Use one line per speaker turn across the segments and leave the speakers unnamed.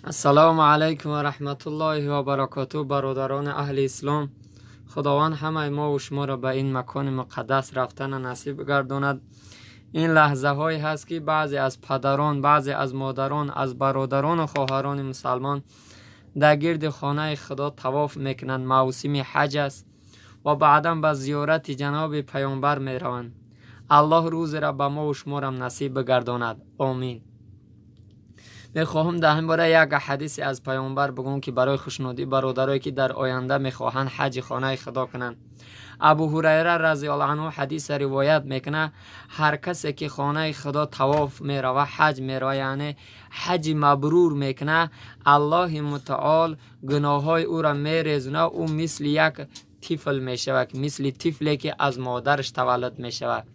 Ассалому алайкум ва раҳматуллоҳи ва баракоту, бародарони аҳли ислом. Худованд ҳамаи мову шуморо ба ин макони муқаддас рафтана насиб гардонад. Ин лаҳзаҳое ҳаст, ки баъзе аз падарон, баъзе аз модарон, аз бародарону хоҳарони мусалмон дар гирди хонаи Худо тавоф мекунанд. Мавсими ҳаҷ аст ва баъдан ба зиёрати ҷаноби паёмбар мераванд. Аллоҳ рӯзеро ба мову шуморам насиб бигардонад, омин. Мехоҳам дар ҳамин бора як ҳадисе аз паёмбар бигӯм, ки барои хушнудӣ бародарое, ки дар оянда мехоҳанд ҳаҷи хонаи Худо кунанд. Абу Ҳурайра разиаллоҳу анҳу ҳадиса ривоят мекунад: ҳар касе ки хонаи Худо тавоф мерава, ҳаҷ мерава, яъне ҳаҷи мабрур мекунад, Аллоҳи мутаол гуноҳҳои ӯро мерезонад, ӯ мисли як тифл мешавад, мисли тифле, ки аз модараш таваллуд мешавад.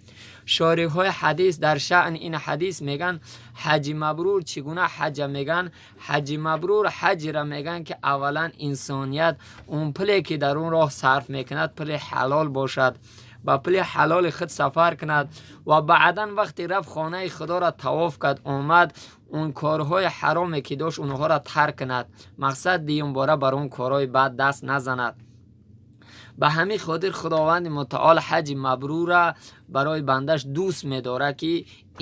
Шориҳои ҳадис дар шаъни ин ҳадис мегӯянд: ҳаҷи мабрур чӣ гуна ҳаҷа мегӯянд? Ҳаҷи мабрур ҳаҷира мегӯянд, ки аввалан инсоният он пуле, ки дар он роҳ сарф мекунад, пули ҳалол бошад, ба пули ҳалоли худ сафар кунад ва баъдан вақте рафт, хонаи Худоро тавоф кард, омад, он корҳои ҳароме, ки дошт, онҳоро тарк кунад. Мақсад, дуюмбора бар он корҳои бад даст назанад. Ба ҳамин хотир Худованди мутаол ҳаҷи мабрура барои бандаш дӯст медорад, ки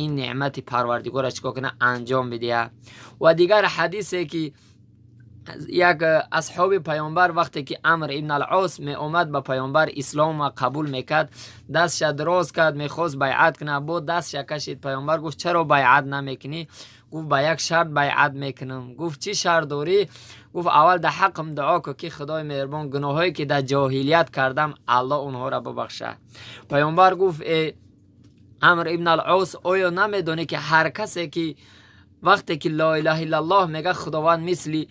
ин неъмати Парвардигорро чикор кунад? Анҷом бидиҳад. Ва дигар ҳадисе, ки як асҳоби паёмбар, вақте ки Амр ибн ал-Ос меомад ба паёмбар, ислома қабул мекард, дастша дроз кард, мехост байъат кунад, бо дастша кашид. Паёмбар гуфт: «Чаро байъат намекунӣ?» Гуфт: «Ба як шарт байъат мекунам». Гуфт: «Чӣ шарт дорӣ?» Гуфт: «Аввал дар ҳаққам дуо кун, ки Худои меҳрубон гуноҳҳое, ки дар ҷоҳилият кардам, Аллоҳ онҳоро бубахшад». Паёмбар гуфт: «Э Амр ибн ал-Ос, оё намедонӣ, ки ҳар касе ки вақте ки ло илаҳа иллаллоҳ мега, Худованд мисли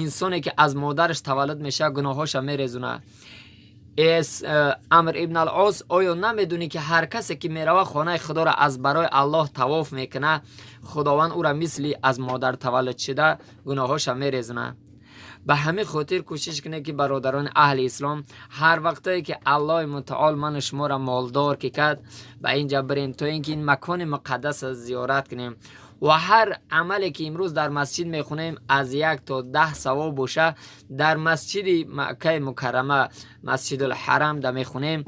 инсоне, ки аз модараш таваллуд мешавад, гуноҳҳоша мерезонад? Эс Амр ибн ал-Ос, оё намедонӣ, ки ҳар касе ки мерава, хонаи Худоро аз барои Аллоҳ тавоф мекунад, Худованд ӯра мисли аз модар таваллуд шуда гуноҳҳоша мерезонад?» Ба ҳамин хотир кӯшиш кунед, ки бародарони аҳли ислом, ҳар вақтое ки Аллоҳи мутаол ману шуморо молдор ки кард, ба инҷа бирем, то ин ки ин макони муқаддаса зиёрат кунем. Ва ҳар амале, ки имрӯз дар масҷид мехонем, аз 1 то 10 савоб боша, дар масҷиди Маккаи Мукаррама, Масҷидулҳарам да мехонем,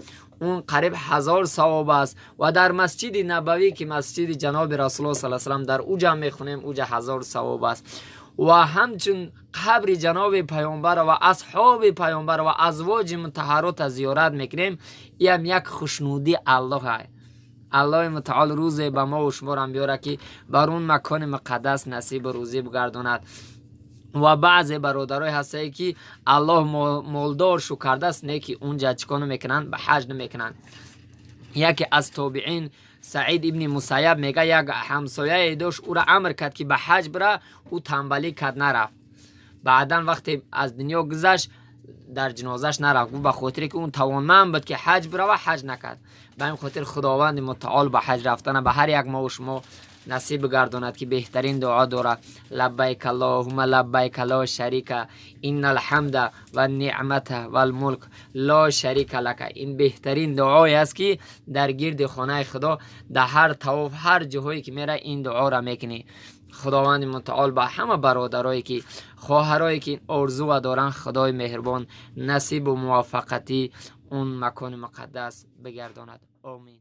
он қариб 1000 савоб аст. Ва дар Масҷиди Набавӣ, ки масҷиди ҷаноби Расулулло са салам, дар уҷа мехонем, уҷа 1000 савоб аст. Ва ҳамчун қабри ҷаноби паёмбар ва асҳоби паёмбар ва азвоҷи мутаҳарота зиёрат мекунем, иам як хушнудии Аллоҳ. Аллоҳи мутаол рӯзе ба мо шуморам биёрад, ки бар он макони муқаддас насибу рӯзӣ бигардонад. Ва баъзе бародарое ҳастае, ки Аллоҳ молдоршу кардааст, не ки унҷа чӣ кор намекунанд? Ба ҳаҷ намекунанд. Яке аз тобиин, Саид ибни Мусайяб, мега, як ҳамсояе дошт, ӯра амр кард, ки ба ҳаҷ бира, ӯ тамбалӣ кард, нарафт. Баъдан вақте аз дунё гузашт, дар ҷинозаш нарафт. Гуфт, ба хотире ки он тавонманд буд, ки ҳаҷ бирава, ҳаҷ накард. Ба ин хотир Худованди мутаол ба ҳаҷ рафтана ба ҳар як мову шумо насиб бигардонад, ки беҳтарин дуо дорад: لبيك اللهم لبيك، لا شريك، إن الحمد والنعمة والملك لا شريك لك. Ин беҳтарин дуое аст, ки дар гирди хонаи Худо, дар ҳар тавоф, ҳар ҷоҳое ки мера, ин дуоро мекунӣ. Худованди мутаол ба ҳама бародарое ки хоҳарое ки орзува доранд, Худои меҳрубон насибу муваффақатӣ он макони муқаддас бигардонад, омин.